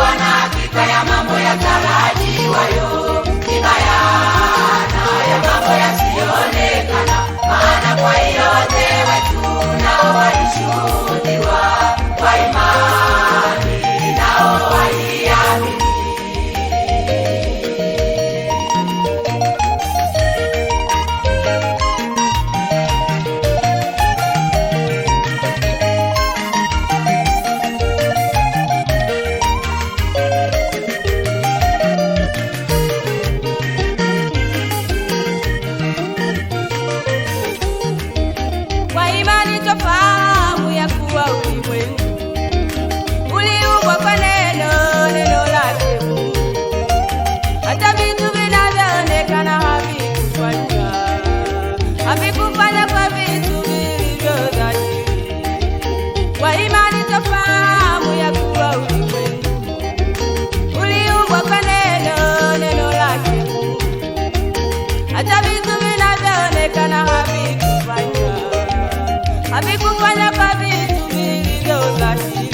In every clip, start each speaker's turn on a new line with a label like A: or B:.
A: Kuwa na hakika ya mambo yatarajiwayo, ni bayana ya mambo yasiyoonekana. Maana kwa hiyo wazee wetu nao walishuhudiwa kwa imani, nao waliamini.
B: Kwa imani twafahamu ya kuwa ulimwengu uliumbwa kwa neno, neno lake Mungu. Hata vitu vinavyoonekana havikufanywa kwa vitu vilivyo dhahiri. Kwa imani twafahamu ya kuwa ulimwengu uliumbwa kwa neno, neno lake Mungu. Hata vitu vinavyoonekana havikufanywa kwa vitu vilivyo dhahiri.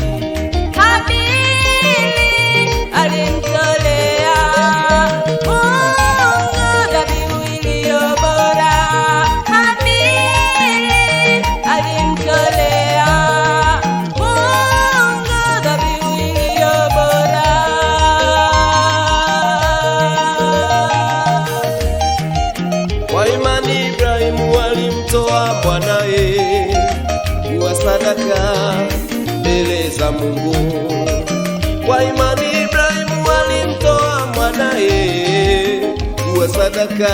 B: Habili alimtolea Mungu dhabihu iliyo bora. Habili alimtolea Mungu dhabihu iliyo bora.
C: Kwa imani Ibrahimu alimtoa mwanaye kuwa sadaka mbele za Mungu. Kwa imani Ibrahimu alimtoa mwanaye kuwa sadaka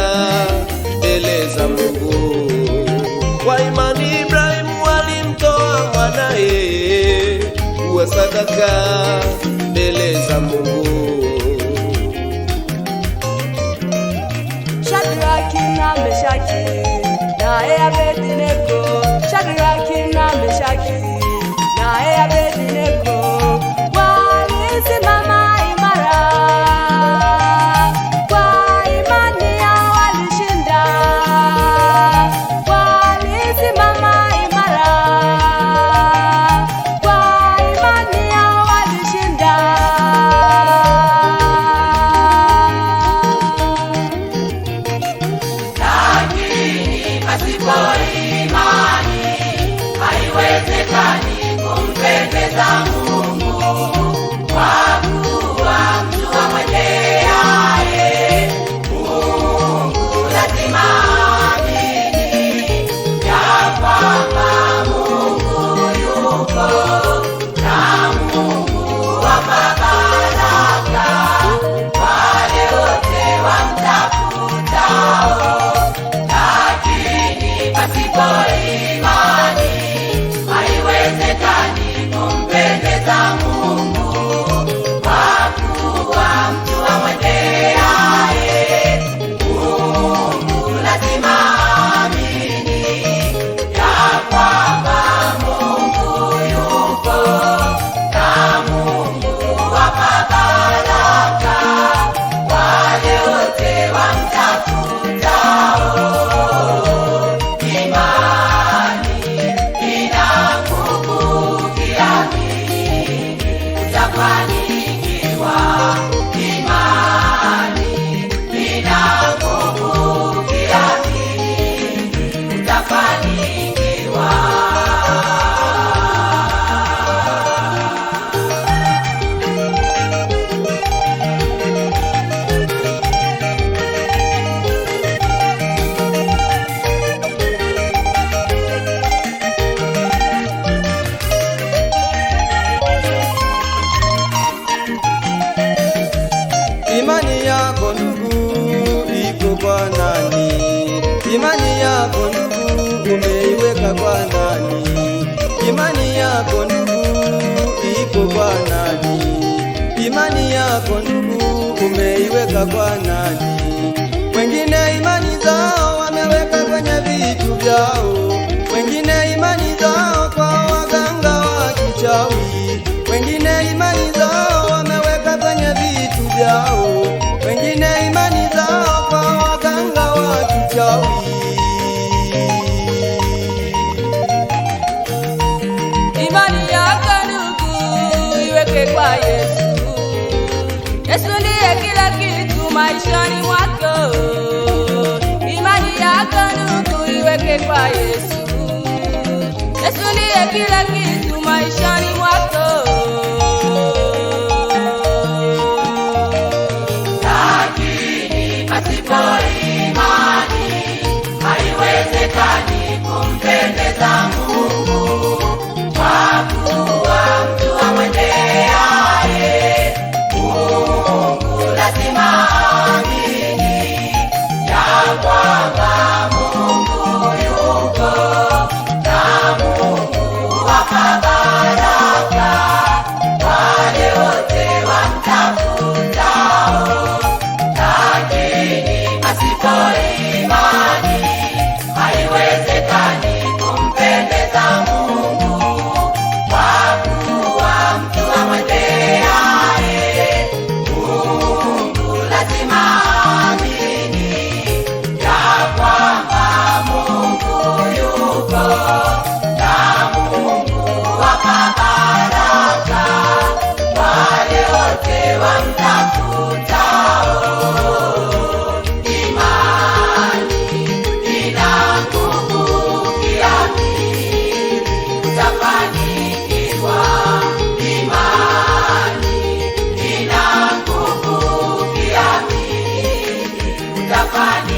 C: mbele za Mungu. Kwa imani Ibrahimu alimtoa mwanaye kuwa sadaka mbele za Mungu.
B: Shadraki na Meshaki naye Abednego, Shadraki na Meshaki naye Abednego walisimama imara, kwa imani yao walishinda, walisimama imara, kwa imani yao walishinda.
A: Lakini pasipo imani haiwezekani kumpendeza Mungu, kwa kuwa mtu amwendeaye Mungu lazima aamini ya kwamba Mungu yuko na Mungu huwapa baraka wale wote wamtafutao. Lakini pasipo imani haiwezekani kumpendeza Mungu, kwa kuwa mtu amwendeaye Mungu lazima aamini ya kwamba Mungu yupo na Mungu huwapa baraka wale wote wamtafutao. Imani ina nguvu, ukiamini utafanikiwa. Imani ina nguvu, ukiamini utafanikiwa.
C: Imani yako ndugu iko kwa nani? Imani yako ndugu umeiweka kwa nani? Imani yako ndugu iko kwa nani? Imani yako ndugu umeiweka kwa nani? Wengine imani zao wameweka kwenye vitu vyao, wengine imani zao kwa waganga wa kichawi, wengine imani zao wameweka kwenye vitu vyao, wengine imani zao kwa waganga wa kichawi.
B: Imani yako ndugu iweke kwa Yesu. Yesu ndiye kila kitu maishani mwako. Imani yako ndugu iweke kwa Yesu. Yesu ndiye kila kitu maishani mwako.
A: Lakini pasipo imani haiwezekani kumpendeza Mungu, kwa kuwa mtu amwendeaye Mungu lazima aamini ya kwamba Mungu yuko na Mungu huwapa baraka wale wote wamtafutao. Lakini pasipo imani haiwezekani kumpendeza Mungu, kwa kuwa mtu amwendeaye Mungu lazima aamini ya kwamba Mungu yuko na Mungu huwapa baraka wale wote wamtafutao. Imani ina nguvu, ukiamini utafanikiwa. Imani ina nguvu, ukiamini utafanikiwa.